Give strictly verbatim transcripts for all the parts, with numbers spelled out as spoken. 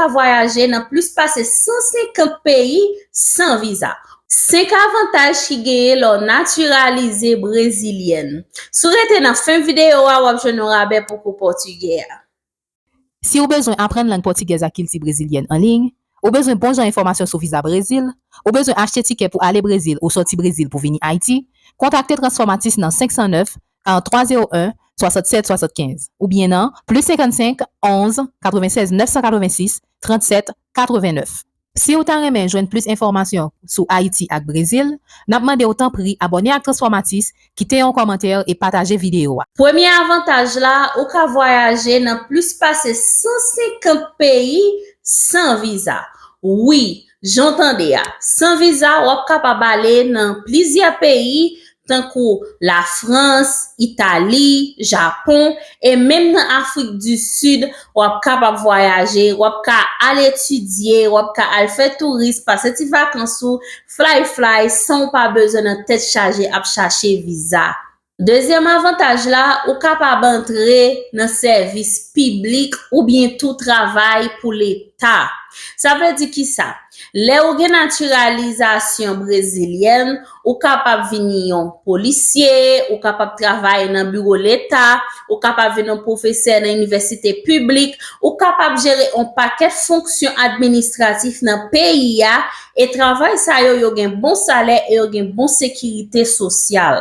ka vwayaje nan plis pase san senkant peyi san viza. Senk avantaj ki genyen lè w natiralize brezilyèn. Si w rete nan fen videyo a, w ap jwenn yon rabè pou kou pòtigè a. Si w bezwen aprann lang pòtigèz ak kilti brezilyèn an liy, ou bezwen bon jan enfòmasyon sou viza Brezil, ou bezwen achte tikè pou ale Brezil ou sòti Brezil pou vini Ayiti, kontakte Transformatis nan senk san nèf, karant twa zewo en, swasannsèt swasannkenz, oubyen nan plis senkannsenk, onz, katrevennsèz, nèf san katrevensis, trannsèt, katrevennèf. Si w ta renmen jwenn plis enfòmasyon sou Ayiti ak Brezil, n ap mande w tanpri abòne ak Transformatis, kite yon kòmantè e pataje videyo a. Premye avantaj la, ou ka vwayaje nan plis pase san senkant peyi san viza. Wi, jan w tande a, san viza, w ap kapab ale nan plizyè peyi, tankou Lafrans, Itali, Japon, e menm nan Afrik di Sid, w ap kapab vwayaje, w ap ka al etidye, w ap ka al fè touris, pase ti vakans ou, fly fly, san w pa bezwen nan tèt chaje ap chache viza. Dezyèm avantaj la, ou kapab antre nan sèvis piblik oubyen tou travay pou Leta. Sa vle di kisa? Lè ou gen natiralizasyon brezilyèn, ou kapab vini yon polisye, ou kapab travay nan biwo Leta, ou kapab vin yon pwofesè nan inivèsite piblik, ou kapab jere yon pakèt fonksyon administratif nan peyi a, e travay sa yo, yo gen bon salè e yo gen bon sekirite sosyal.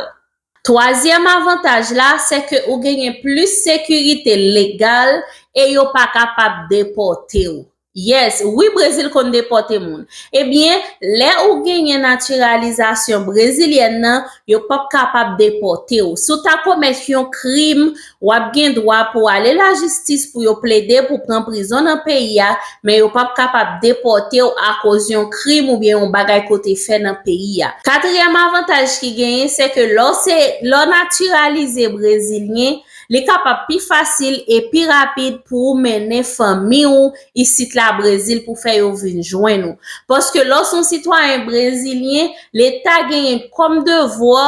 Twazyèm avantaj la, se ke ou genyen plis sekirite legal e yo pa kapab depòte w. Yes, wi, Brezil konn depòte moun. Ebyen, lè ou genyen natiralizasyon brezilyèn nan, yo p ap kapab depòte w. Si w ta komèt yon krim, w ap gen dwa pou w ale lajistis pou yo plede pou pran prizon nan peyi a, men yo p ap kapab depòte w akoz yon krim oubyen yon bagay ke w te fè nan peyi a. Katriyèm avantaj ki genyen, se ke lè w se, lè w natiralize brezilyen, li kapab pi fasil e pi rapid pou w mennen fanmi w isit la Brezil pou fè yo vin jwenn ou. Paske lè w se yon sitwayen brezilyen, Leta genyen kòm devwa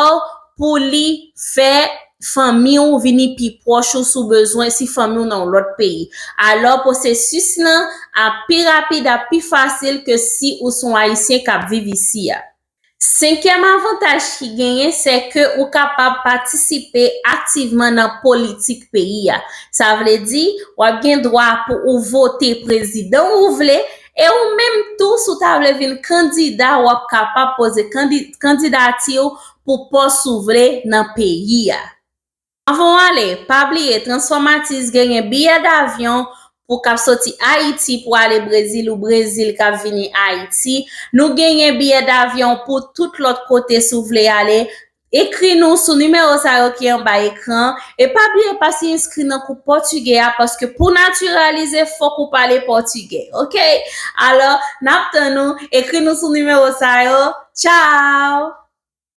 pou li fè fanmi w vini pi pwòch ou si w bezwen, si fanmi w nan yon lòt peyi. Alò, pwosesis lan ap pi rapid, ap pi fasil ke si ou se yon Ayisyen k ap viv isi a. Senkyèm avantaj ki genyen, se ke ou kapab patisipe aktivman nan politik peyi a. Sa vle di, w ap gen dwa pou ou vote prezidan ou vle, e ou menm tou, si w ta vle vin kandida, w ap kapab poze kandi-, kandidati w pou pòs ou vle nan peyi a. Anvan w ale, pa bliye, Transformatis genyen biyè davyon pou k ap soti Ayiti pou ale Brezil ou Brezil k ap vini Ayiti. Nou genyen biyè davyon pou tout lòt kote si w vle ale. Ekri nou sou nimewo sa yo ki anba ekran an. E pa bliye pase enskri nan kou pòtigè a, paske pou w natiralize, fòk ou pale pòtigè. Oke? Alò, n ap tann ou. Ekri nou sou nimewo sa yo. Tchao!